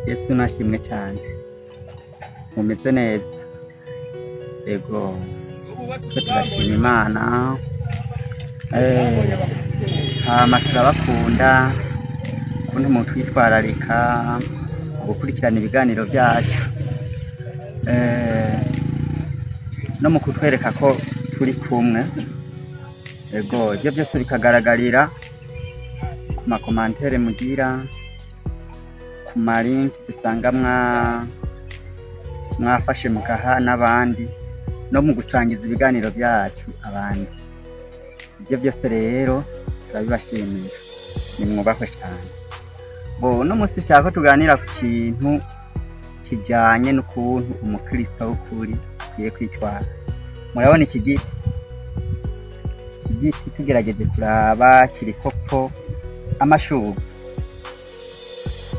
Yesu nashimwe cyane, mumeze neza? Ego, twe turashima Imana. Hama turabakunda ukuntu mutwitwararika gukurikirana ibiganiro byacu, no mu kutwereka ko turi kumwe. Ego, ibyo byose bikagaragarira ku ma commentaires mugira, ku ma link dusanga mwafashe mugaha n'abandi, no mu gusangiza ibiganiro byacu abandi. Ibyo byose rero turabibashimira, nimwubahwe cyane. Bo uno musi nshaka ko tuganira ku kintu kijanye n'ukuntu umukristo w'ukuri akwiye kwitwara. Murabona iki giti? Iki giti tugerageje kuraba kirikoko amashurwe,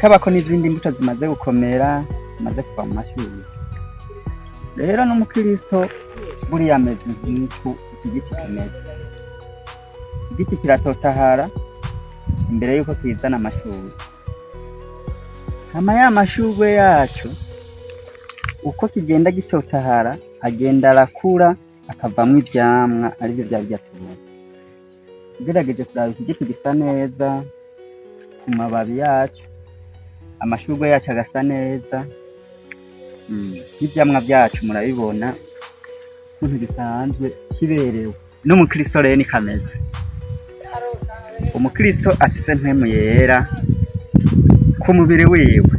kabako n'izindi mbuto zimaze gukomera, zimaze kuva mu mashurwe. Rero n'umukristo buriya ameze nk'uku iki giti kimeze. Igiti kiratotahara imbere yuko kizana amashurwe. Hama ya mashurwe yaco, uko kigenda gitotahara, agenda arakura, akavamwo ivyamwa, arivyo vya birya tubona. Ugerageje kuraba, iki giti gisa neza ku mababi yaco, amashurwe yaco agasa neza, n'ivyamwa vyaco murabibona ukuntu gisanzwe kiberewe. N'umukristo rero niko ameze. Umukristo afise Mpwemu Yera ku mubiri wiwe,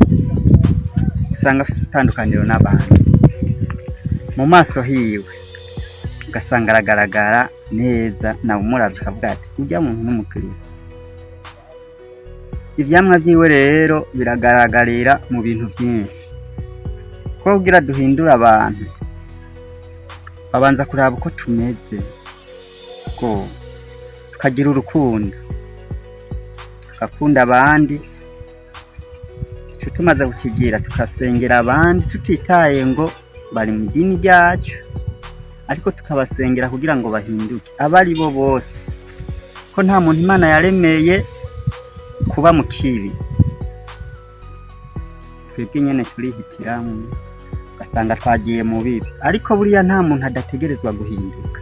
usanga afise itandukaniro n'abandi. Mu maso hiwe ugasanga aragaragara neza, nawe umuravye ukavuga ati: "Urya muntu n'umukristo." Ivyamwa vyiwe rero biragaragarira mu bintu vyinshi. Ko kugira duhindure abantu, babanza kuraba uko tumeze, ko tukagira urukundo, tugakunda abandi. Ico tumaze kukigira, tukasengera abandi tutitaye ngo bari mu idini ryacu, ariko tukabasengera kugira ngo bahinduke, abo ari bo bose, ko nta muntu Imana yaremeye kuba mu kibi. Twebwe nyene turihitiramwo, ugasanga twagiye mu bibi, ariko buriya nta muntu adategerezwa guhinduka.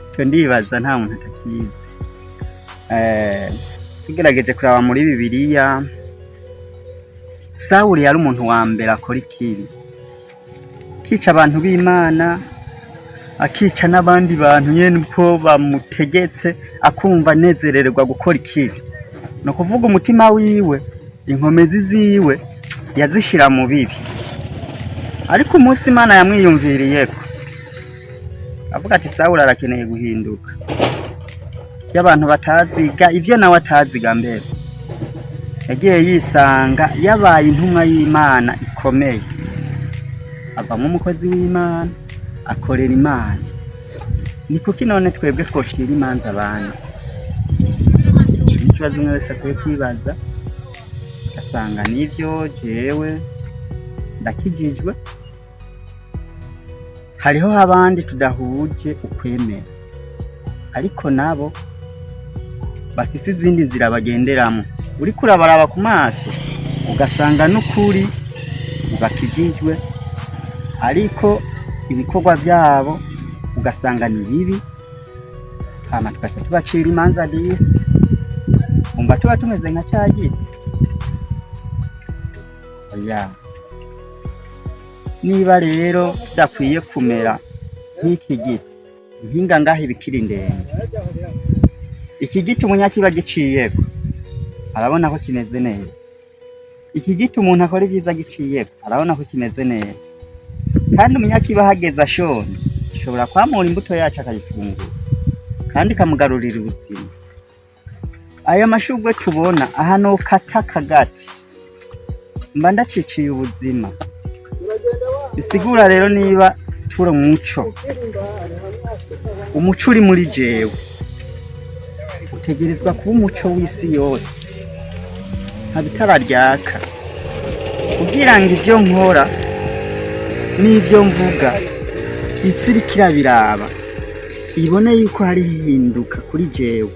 Ico ndibaza nta muntu atakizi. Tugerageje kuraba muri Bibiliya, Sawuli yari umuntu wa mbere akora ikibi, akica abantu b'Imana, akica n'abandi bantu nyene uko bamutegetse, akumva anezerererwa gukora ikibi. Ni ukuvuga umutima wiwe, inkomezi ziwe yazishira mu bibi. Ariko umunsi Imana yamwiyumviriyeko, avuga ati: "Sawuli arakeneye guhinduka." Ivyo abantu bataziga, ivyo nawe ataziga mbere, yagiye yisanga yabaye intumwa y'Imana ikomeye, avamwo umukozi w'Imana, akorera Imana. Ni kuki none twebwe twocira imanza abandi? Ico ni ikibazo umwe wese akwiye kwibaza. Ugasanga nivyo, jewe ndakijijwe, hariho abandi tudahuje ukwemera, ariko nabo bafise izindi nzira bagenderamwo. Uriko urabaraba ku maso, ugasanga n'ukuri ntibakijijwe, ariko ibikorwa vyabo ugasanga ni bibi. Hama tugaca tubacira imanza disi, umva tuba tumeze nka ca giti. Oya, niba rero tudakwiye kumera nk'iki giti, impinga ngaho ibikiri ndende. Iki giti umunyakiba giciyeko arabona ko kimeze neza. Iki giti umuntu akora ivyiza giciyeko arabona ko kimeze neza. Kandi umunyakiba ahageze ashonje, ashobora kwamura imbuto yacu akayifungura, kandi ikamugarurira ubuzima. Aya mashurwe tubona aha, nokata akagati mba ndaciciye ubuzima. Bisigura rero, niba turi umuco, umuco uri muri jewe utegerezwa kuba umuco w'isi yose, nkaba itara ryaka, kugira ngo ivyo nkora n'ivyo mvuga, isi iriko irabiraba, ibone yuko hari ihinduka kuri jewe.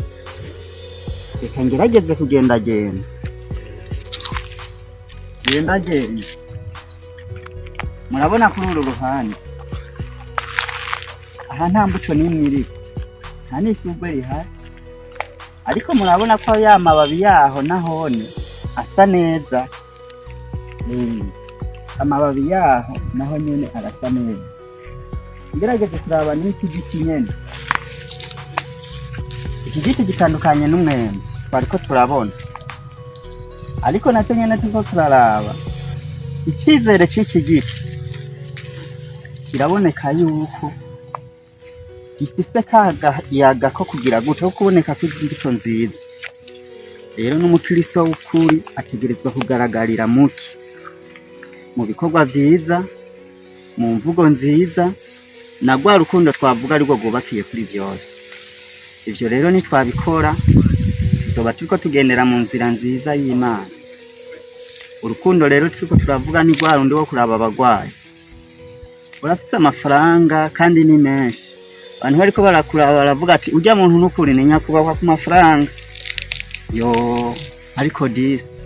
Reka ngerageze kugendagenda. Tugendagenda. Murabona kuri uru ruhande aha nta mbuto n'imwe iriko, nta n'ishurwe rihari, ariko murabona ko ya mababi yaho nahone asa neza. Amababi yaho naho nyene arasa neza. Ngerageze kuraba n'iki giti nyene, iki giti gitandukanye n'umwembe twariko turabona, ariko nacyo nyene turiko turaraba icizere c'iki giti kiraboneka yuko gifise kayaga ko kugira gute, ko kuboneka kw'imbuto nziza. Rero n'umukristo w'ukuri ategerezwa kugaragarira muki? Mu bikorwa vyiza, mu mvugo nziza, na rwa rukundo twavuga arirwo rwubakiye kuri vyose. Ivyo rero nitwabikora, tuzoba turiko tugendera mu nzira nziza y'Imana. Urukundo rero turiko turavuga ni rwa rundi wo kuraba abagwayi. Urafise amafaranga kandi ni menshi, abantu bariko barakuraba baravuga ati: "Urya muntu nukuri ni nyakubahwa ku mafaranga yo." Ariko disi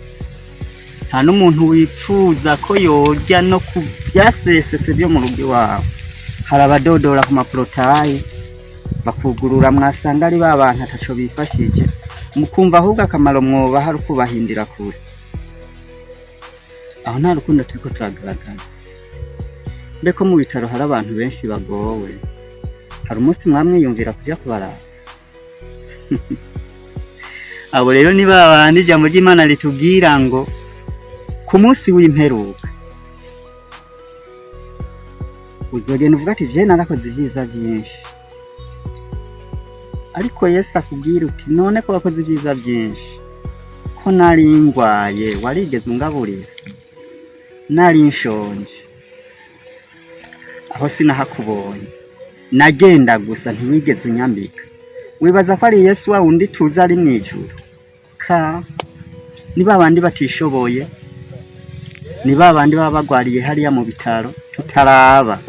nta n'umuntu wipfuza ko yorya no ku vyasesetse vyo mu rugo iwawe. Hari abadodora ku maporotaye bakugurura, mwasanga ari ba bantu ataco bifashije, mukumva ahubwo akamaro mwobaha ari ukubahindira kure. Aho nta rukundo turiko turagaragaza. Mbe ko mu bitaro hari abantu benshi bagowe, hari umunsi mwamwiyumvira kuja kubaraba? Abo rero ni ba bandi ijambo ry'Imana ritubwira ngo ku munsi w'imperuka uzogenda uvuga ati: "Je narakoze ibyiza byinshi." Ariko Yesu akubwira uti: "None ko wakoze ibyiza byinshi, ko nari ngwaye warigeze ungaburira? Nari nshonje aho sinahakubonye? Nagenda gusa ntiwigeze unyambika." Wibaza ko ari Yesu wa wundi tuzi ari mu ijuru? Ka ni ba bandi batishoboye, ni ba bandi baba bagwariye hariya mu bitaro tutaraba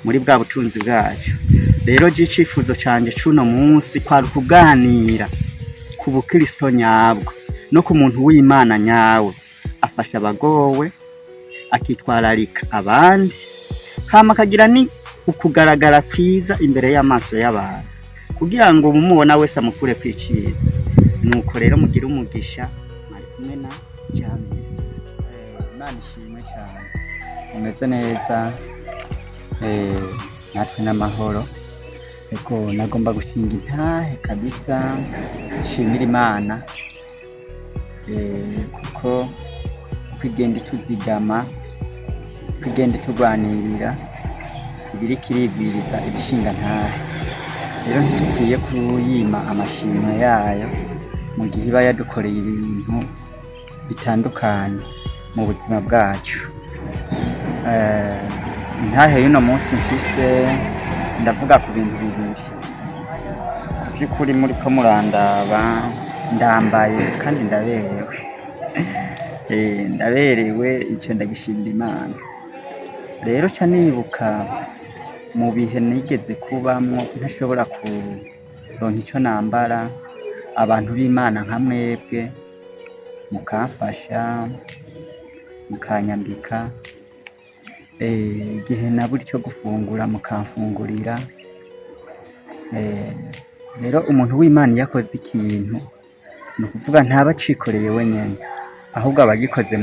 muri bwa butunzi bwacu. Rero je icifuzo canje c'uno munsi kwari ukuganira ku bukristo nyabwo no ku muntu w'Imana nyawe afasha abagowe, akitwararika abandi, hama akagira ni ukugaragara kwiza imbere y'amaso y'abantu kugira ngo umumubona wese amukure kwiciza. Nuko rero mugire umugisha. Mwari kumwe na James. Imana ishimwe cyane, umeze neza, natwe n'amahoro. Ego, nagomba gushinga intahe kabisa, nshimira Imana, kuko uko igenda ituzigama, uko igenda itugwanirira, ibiriko irigwiriza ibishinga ntahe. Rero ntidukwiye kuyima amashimwe yayo mu gihe iba yadukoreye ibintu bitandukanye mu buzima bwacu. Intahe y'uno munsi mfise, ndavuga ku bintu bibiri. Ku vy'ukuri muriko murandaba, ndambaye kandi ndaberewe. Ndaberewe, ico ndagishimira Imana. Rero ca nibuka mu bihe nigeze kubamwo ntashobora kuronka ico nambara, abantu b'Imana nka mwebwe mukamfasha, mukanyambika, igihe nabura ico gufungura mukamfungurira. Rero umuntu w'Imana iyo akoze ikintu, ni ukuvuga ntaba acikoreye wenyene, ahubwo aba agikoze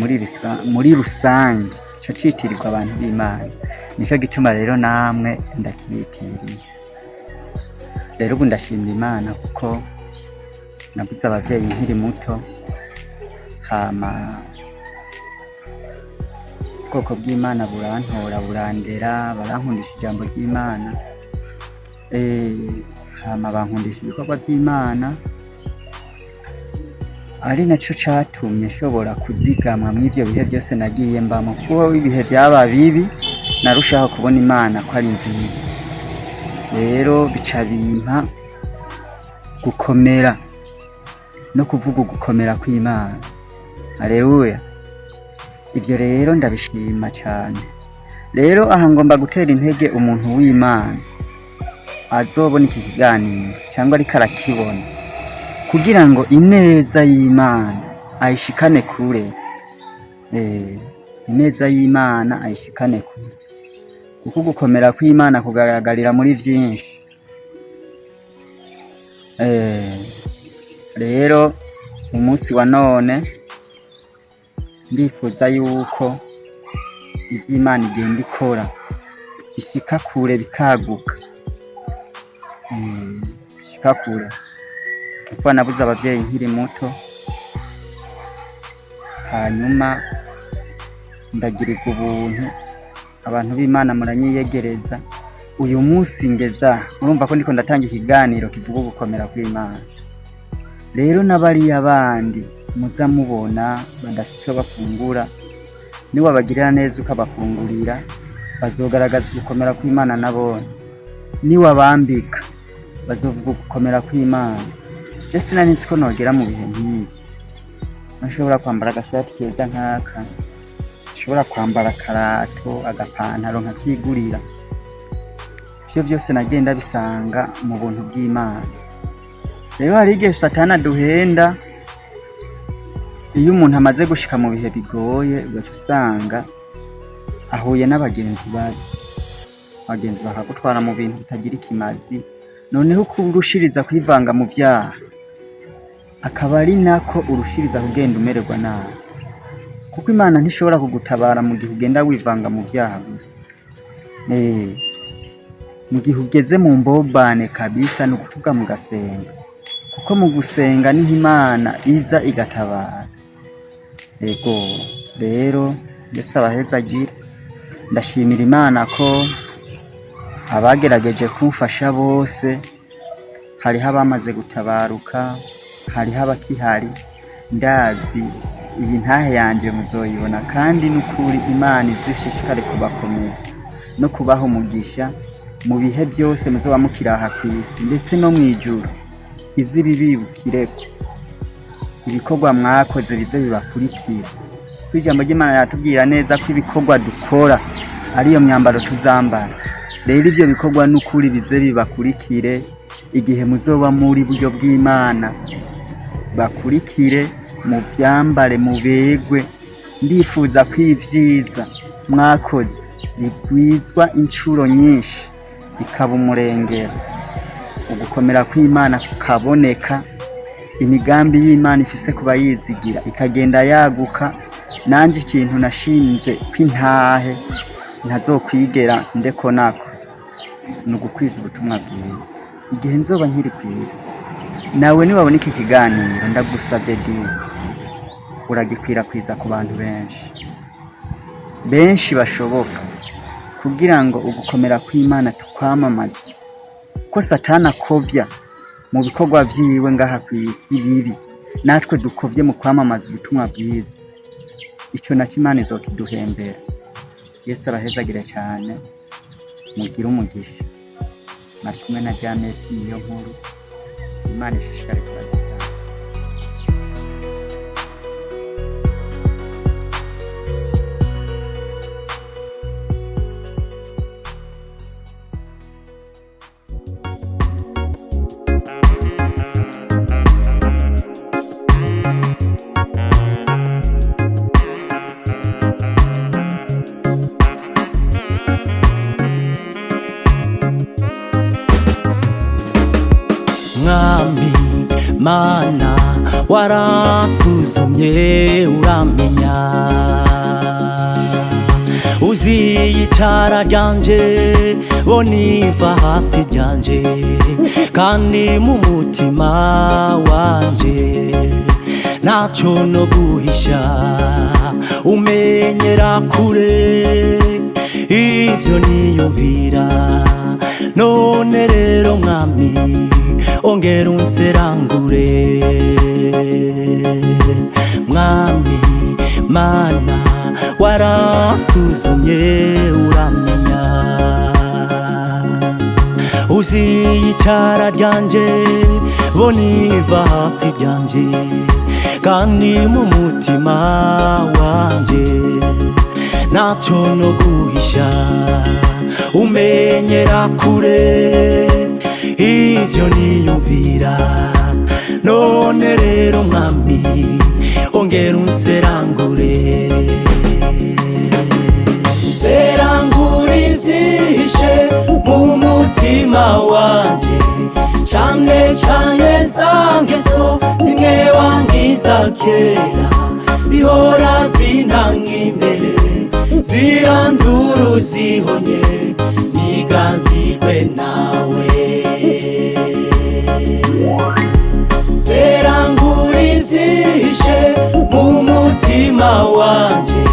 muri rusange, ico citirirwa abantu b'Imana. Nico gituma rero namwe ndakibitiriye. Rero ubu ndashimira Imana kuko nabuze abavyeyi nkiri muto, hama ubwoko bw'Imana burantora, burandera, barankundisha ijambo ry'Imana, hama bankundisha ibikorwa vy'Imana, ari naco catumye nshobora kuzigamwa mw'ivyo bihe vyose nagiye mbamwo, kuko ibihe vyaba bibi narushaho kubona Imana ko ari nziza. Rero bica bimpa gukomera no kuvuga ugukomera kw'Imana. Haleluya! Ivyo rero ndabishima cane. Rero aha ngomba gutera intege umuntu w'Imana azobona iki kiganiro cyangwa ariko arakibona, kugira ngo ineza y'Imana ayishikane kure. Ineza y'Imana ayishikane kure, kuko gukomera kw'Imana kugaragarira muri vyinshi. Rero umunsi wa none ndifuza yuko ivy'Imana igenda ikora bishika kure, bikaguka, bishika kure, kuko nabuze abavyeyi nkiri muto, hanyuma ndagirirwa ubuntu, abantu b'Imana muranyiyegereza. Uyu munsi ngeza, urumva ko ndiko ndatanga ikiganiro kivuga ugukomera kw'Imana. Rero n'abariya bandi muza mubona badafise ico bafungura, niwabagirira neza ukabafungurira, bazogaragaza ugukomera kw'Imana nabone. Niwabambika, bazovuga ugukomera kw'Imana. Je sinari nzi ko nogera mu bihe nk'ibi, nshobora kwambara agashati keza nk'aka, nshobora kwambara akarato, agapantaro nkakigurira. Ivyo vyose nagenda bisanga mu buntu bw'Imana. Rero hari igihe Satani aduhenda, iyo umuntu amaze gushika mu bihe bigoye, ugaca usanga ahuye n'abagenzi babi, abagenzi bakagutwara mu bintu bitagira ikimazi, noneho uko urushiriza kwivanga mu vyaha, akaba ari nako urushiriza kugenda umererwa nabi, kuko Imana ntishobora kugutabara mu gihe ugenda wivanga mu vyaha gusa. Mu gihe ugeze mu mbobane kabisa, ni ukuvuga mugasenga, kuko mu gusenga niho Imana iza igatabara. Ego rero Yesu abahezagire. Ndashimira Imana ko abagerageje kumfasha bose, hariho abamaze gutabaruka, hariho abakihari. Ndazi iyi ntahe yanje muzoyibona, kandi n'ukuri Imana izishishikare kubakomeza no kubaha umugisha mu bihe byose muzoba mukiri aha kw'isi, ndetse no mw'ijuru ize ibibibukireko ibikorwa mwakoze, bize bibakurikira. Kuko ijambo ry'Imana riratubwira neza ko ibikorwa dukora ariyo myambaro tuzambara. Rero ivyo bikorwa n'ukuri bize bibakurikire igihe muzoba muri buryo bw'Imana, bakurikire mu vyambare mubegwe. Ndifuza ko ivyiza mwakoze bigwizwa incuro nyinshi, bikaba umurengera, ugukomera kw'Imana kukaboneka, imigambi y'Imana ifise kuba yizigira ikagenda yaguka. Nanje ikintu nashinze kw'intahe ntazokwigera ndeko nako ni ugukwiza ubutumwa bwiza igihe nzoba nkiri kw'isi. Nawe niwabona iki kiganiro, ndagusabye di uragikwirakwiza ku bantu benshi benshi bashoboka, kugira ngo ugukomera kw'Imana tukwamamaze, ko Satani akovya mu bikorwa vyiwe ngaha kw'isi bibi, natwe dukovye mu kwamamaza ubutumwa bwiza. Ico naco Imana izokiduhembera. Yesu abahezagire cyane, mugire umugisha. Mwari kumwe na Jamesi niyo nkuru. Imana ishishikare kubazigama. Mwami Mana, waransuzumye uramenya, uzi icara ryanje boniva hasi ryanje, kandi mu mutima wanje ntacyo no guhisha, umenyera kure ivyo niyumvira. None rero Mwami, ongera unserangure. Mwami Mana, warasuzumye uramenya, uzi icara ryanje boniva hasi ryanje, kandi mu mutima wanje ntacyo no guhisha, umenyera kure ivyo niyumvira. None rero Mwami, ongera unserangure. cane za ngeso zimwe wangiza kera zihora zintanga imbere zirandura zihonye niganzirwe nawe zerangura ivyihishe mu mutima wanje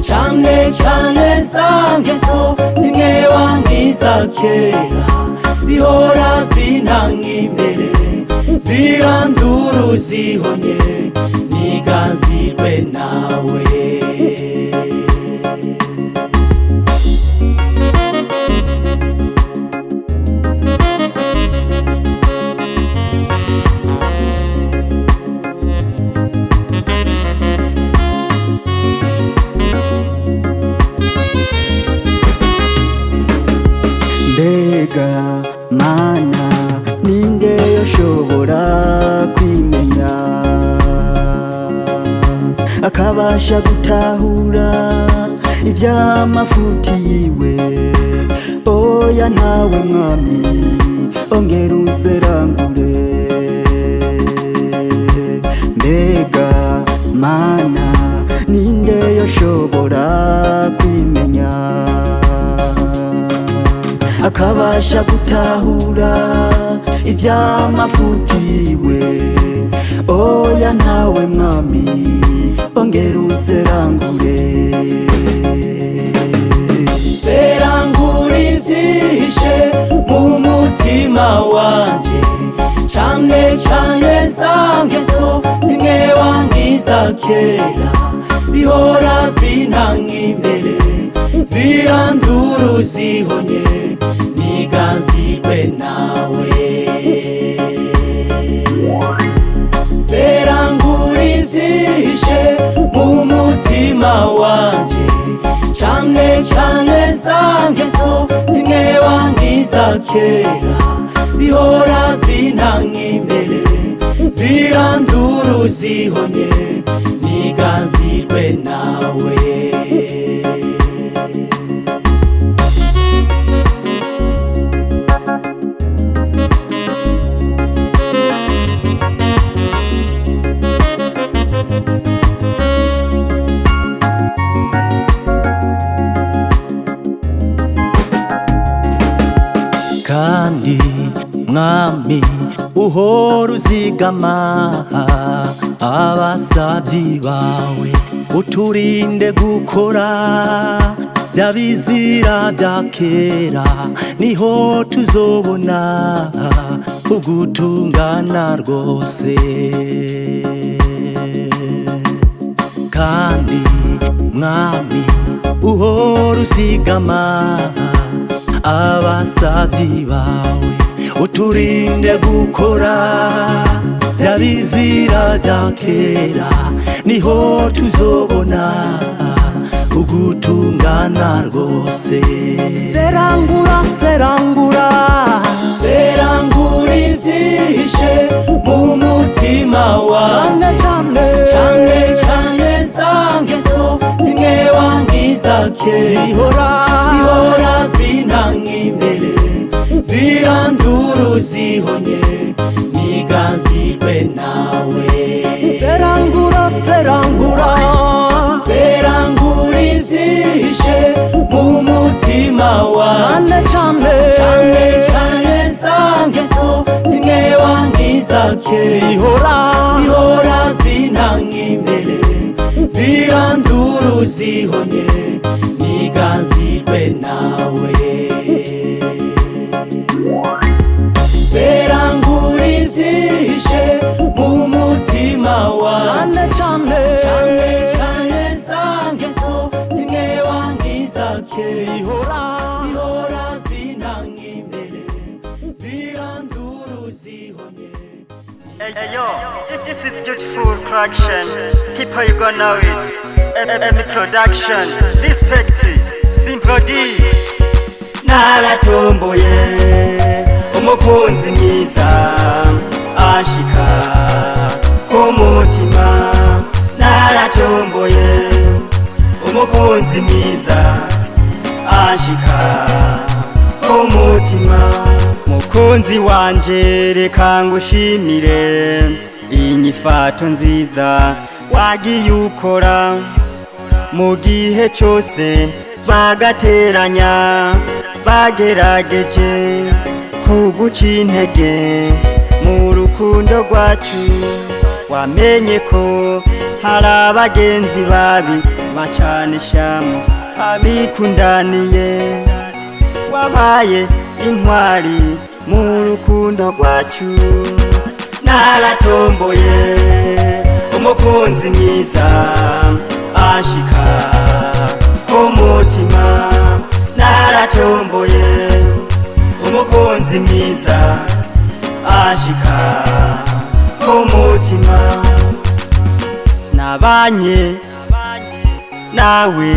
cane cane za ngeso zimwe wangiza kera zihora zintanga imbere zirandura zihonye niganzirwe nawe. Mbega mana ninde yoshobora kwimenya akabasha gutahura ivy'amafuti yiwe? Oya ntawe mwami, ongera unserangure. Mbega mana ninde yoshobora kwimenya akabasha gutahura ivy'amafuti yiwe? Oya ntawe mwami, ongera unserangure. Serangura ivyihishe mu mutima wanje cane cane za ngeso zimwe wangiza kera zihora zintanga imbere zirandura zihonye niganzirwe nawe. Serangura ivyihishe mu mutima wanje cane cane za ngeso zimwe wangiza kera zihora zintanga imbere zirandura zihonye niganzirwe nawe. Kandi mwami uhora uzigama abasavyi bawe, uturinde gukora bya bizira bya kera, niho tuzobona ugutungana rwose. Kandi mwami uhora uzigama abasavyi bawe, uturinde gukora bya bizira bya kera, niho tuzobona ugutungana rwose. Serangura, serangura, serangura ivyihishe mu mutima wanje cane cane cane za ngeso zimwe wangiza kera zihora zintanga imbere zirandura zihonye niganzirwe nawe. Serangura, serangura, serangura ivyihishe mu mutima wanje cane cane cane za ngeso zimwe wangiza kera zihora zintanga imbere zirandura zihonye niganzirwe nawe. Serangura ivyihishe mu mutima wanje cane cane cane za ngeso zimwe wangiza kera zihora zintanga imbere zirandura zihonye. Hey yo, this is beautiful production. People you gonna know it. M production. Respect. Simple D. Naratomboye umukunzi mwiza ashika ku mutima. Naratomboye umukunzi mwiza ashika ku mutima. Mu Mukunzi wanje, reka ngushimire inyifato nziza wagiye ukora mu gihe cyose bagateranya, bagerageje kuguca intege mu rukundo rwacu. Wamenye ko hari abagenzi babi bacanishamo abikundaniye. Wabaye intwari mu rukundo rwacu. Naratomboye umukunzi mwiza ashika ku mutima. Naratomboye umukunzi mwiza ashika ku mutima. Nabanye nawe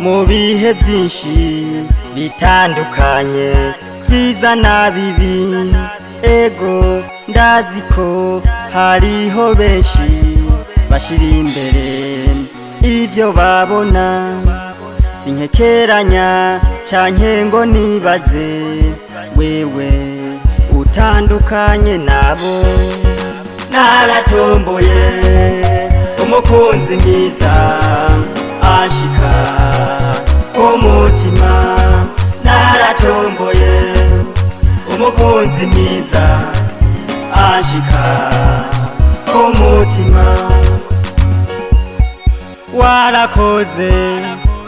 mu bihe byinshi bitandukanye, byiza na bibi. Ego, ndazi ko hariho benshi bashira imbere ibyo babona. Sinkekeranya canke ngo nibaze, wewe utandukanye nabo. Naratomboye umukunzi mwiza ashika ku mutima. Naratomboye umukunzi mwiza ashika ku mutima. Warakoze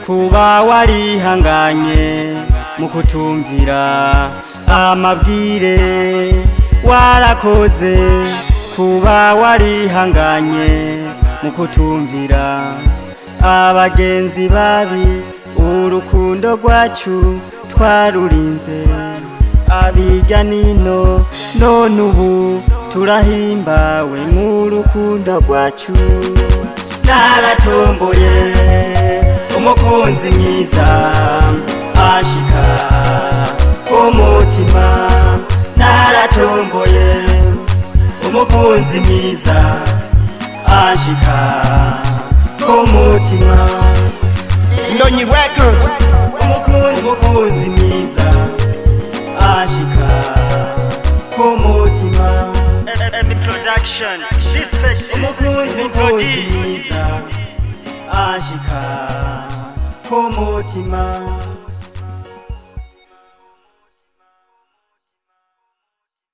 kuba warihanganye mu kutumvira amabwire. Warakoze kuba warihanganye mu kutumvira abagenzi babi. Urukundo rwacu twarurinze abijya nino, none ubu turahimbawe mu rukundo rwacu. Naratomboye umukunzi mwiza ashika ku mutima. Naratomboye umukunzi mwiza ashika ku mutima. Ndonyi Records. Umukunzi mwiza ashika ku mutima. Production. Respect. Umukunzi mwiza ashika ku mutima.